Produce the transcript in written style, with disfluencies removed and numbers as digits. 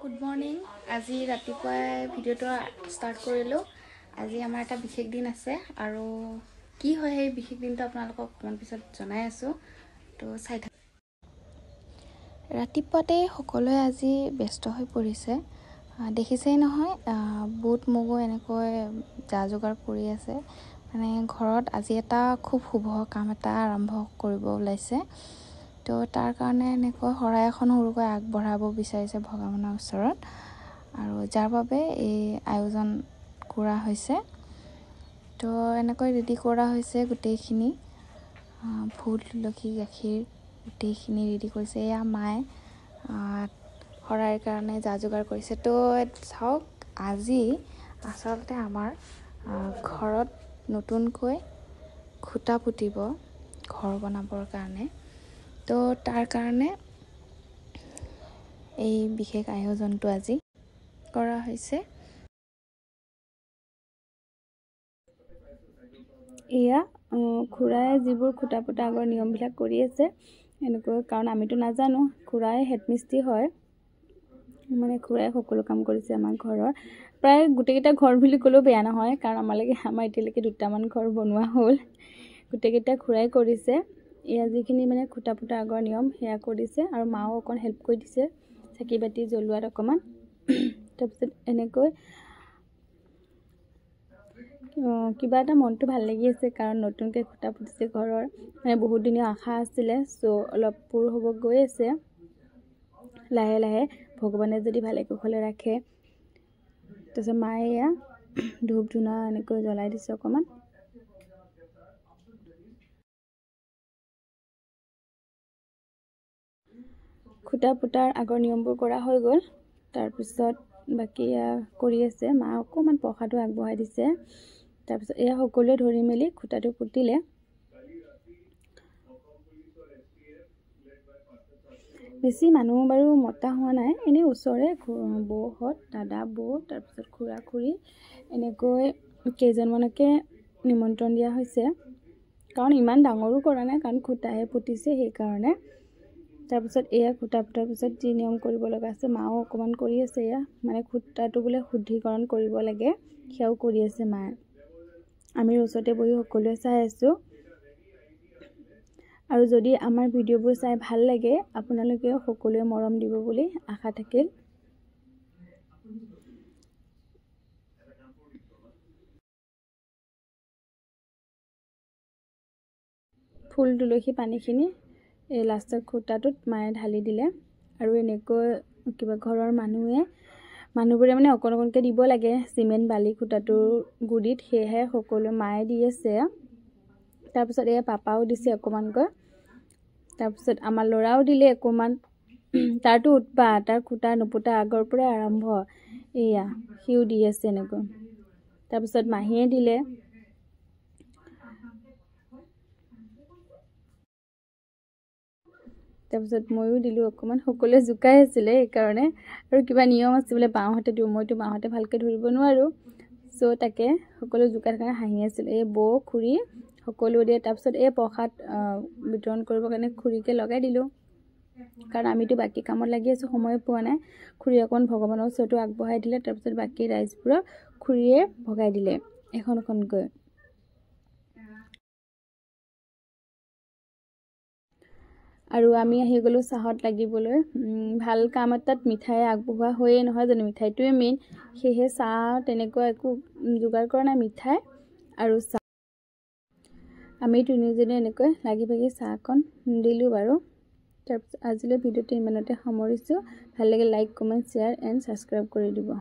Good morning. আজি ৰাতিপুৱাই ভিডিঅ'টো ষ্টাৰ্ট কৰিলোঁ। আজি আমাৰ এটা বিশেষ দিন আছে আৰু কি হয় সেই বিশেষ দিনটো আপোনালোকক অকণমান পিছত জনাই আছোঁ, তো চাই থাকক। ৰাতিপুৱাতেই সকলোৱে আজি ব্যস্ত হৈ পৰিছে। দেখিছেই নহয়, বুট মগু এনেকৈ যা যোগাৰ কৰি আছে। মানে ঘৰত আজি এটা খুব শুভ কাম এটা আৰম্ভ কৰিব ওলাইছে, তো তাৰ কাৰণে এনেকৈ শৰাই এখন সৰুকৈ আগবঢ়াব বিচাৰিছে ভগৱানৰ ওচৰত, আৰু যাৰ বাবে এই আয়োজন কৰা হৈছে। তো এনেকৈ ৰেডি কৰা হৈছে গোটেইখিনি, ফুল তুলসী গাখীৰ গোটেইখিনি ৰেডি কৰিছে। এয়া মায়ে শৰাইৰ কাৰণে যা যোগাৰ কৰিছে। তো চাওক, আজি আচলতে আমাৰ ঘৰত নতুনকৈ খুঁটা পুতিব ঘৰ বনাবৰ কাৰণে, তো তাৰ কাৰণে এই বিশেষ আয়োজনটো আজি কৰা হৈছে। এয়া খুৰাই যিবোৰ খুঁটা পোতা আগৰ নিয়মবিলাক কৰি আছে এনেকৈ, কাৰণ আমিতো নাজানো, খুৰাই হেডমিস্ত্ৰী হয়, মানে খুৰাই সকলো কাম কৰিছে আমাৰ ঘৰৰ। প্ৰায় গোটেইকেইটা ঘৰ বুলি ক'লেও বেয়া নহয়, কাৰণ আমাৰ এতিয়ালৈকে দুটামান ঘৰ বনোৱা হ'ল, গোটেইকেইটা খুৰাই কৰিছে। এয়া যিখিনি মানে খুঁটা পোতা আগৰ নিয়ম সেয়া কৰিছে, আৰু মাও অকণ হেল্প কৰি দিছে চাকি বাতি জ্বলোৱাত অকণমান। তাৰপিছত এনেকৈ কিবা এটা মনটো ভাল লাগি আছে, কাৰণ নতুনকৈ খুঁটা পুতিছে ঘৰৰ, মানে বহুত দিনীয়া আশা আছিলে, চ' অলপ পূৰ হ'ব গৈ আছে লাহে লাহে, ভগৱানে যদি ভালে কুশলে ৰাখে। তাৰপিছত মায়ে এয়া ধূপ ধূনা এনেকৈ জ্বলাই দিছে অকণমান। খুঁটা পোতাৰ আগৰ নিয়মবোৰ কৰা হৈ গ'ল, তাৰপিছত বাকী এয়া কৰি আছে। মা অকণমান প্ৰসাদো আগবঢ়াই দিছে। তাৰপিছত এয়া সকলোৱে ধৰি মেলি খুঁটাটো পুতিলে। বেছি মানুহ বাৰু মতা হোৱা নাই, এনেই ওচৰে বৌহঁত, দাদা বৌ, তাৰপিছত খুৰা খুৰী, এনেকৈ কেইজনমানকে নিমন্ত্ৰণ দিয়া হৈছে, কাৰণ ইমান ডাঙৰো কৰা নাই, কাৰণ খুঁটাহে পুতিছে সেইকাৰণে। তাৰপিছত এয়া খুঁটা পোতাৰ পিছত যি নিয়ম কৰিব লগা আছে মাও অকণমান কৰি আছে। এয়া মানে খুঁটাটো বোলে শুদ্ধিকৰণ কৰিব লাগে, সেয়াও কৰি আছে মায়ে। আমি ওচৰতে বহি সকলোৱে চাই আছোঁ। আৰু যদি আমাৰ ভিডিঅ'বোৰ চাই ভাল লাগে, আপোনালোকে সকলোৱে মৰম দিব বুলি আশা থাকিল। ফুল তুলসী পানীখিনি এই লাষ্টত খুঁটাটোত মায়ে ঢালি দিলে। আৰু এনেকৈ কিবা ঘৰৰ মানুহবোৰে মানে অকণ অকণকৈ দিব লাগে চিমেণ্ট বালি খুঁটাটোৰ গুৰিত, সেয়েহে সকলো মায়ে দি আছে। তাৰপিছত এয়া পাপাও দিছে অকণমানকৈ, তাৰপিছত আমাৰ ল'ৰাও দিলে অকণমান। তাৰতো উৎপাত, তাৰ খুঁটা নুপুতা আগৰ পৰাই আৰম্ভ, এয়া সিও দি আছে এনেকৈ। তাৰপিছত মাহীয়ে দিলে। তাৰপিছত ময়ো দিলোঁ অকণমান, সকলোৱে জোকাই আছিলে সেইকাৰণে। আৰু কিবা নিয়ম আছে বোলে বাওঁহাতে দিওঁ, মইতো বাওঁহাতে ভালকৈ ধৰিব নোৱাৰোঁ, চ' তাকে সকলোৱে জোকাই কাৰণে হাঁহি আছিল। এই বৌ খুৰী সকলো দিয়ে। তাৰপিছত এই প্ৰসাদ বিতৰণ কৰিবৰ কাৰণে খুৰীকে লগাই দিলোঁ, কাৰণ আমিতো বাকী কামত লাগি আছোঁ, সময়ে পোৱা নাই। খুৰী অকণমান ভগৱানৰ ওচৰতো আগবঢ়াই দিলে, তাৰপিছত বাকী ৰাইজবোৰক খুৰীয়ে ভগাই দিলে এখন এখনকৈ। আৰু আমি আহি গ'লোঁ চাহত লাগিবলৈ। ভাল কাম এটাত মিঠাই আগবঢ়োৱা হৈয়ে নহয় জানো, মিঠাইটোৱে মেইন, সেয়েহে চাহ তেনেকুৱা একো যোগাৰ কৰা নাই, মিঠাই আৰু চাহ। আমি তিনিজনী এনেকৈ লাগি ভাগি চাহকণ দিলোঁ বাৰু। তাৰপিছত আজিলৈ ভিডিঅ'টো ইমানতে সামৰিছোঁ। ভাল লাগে like, comment, share and subscribe কৰি দিব।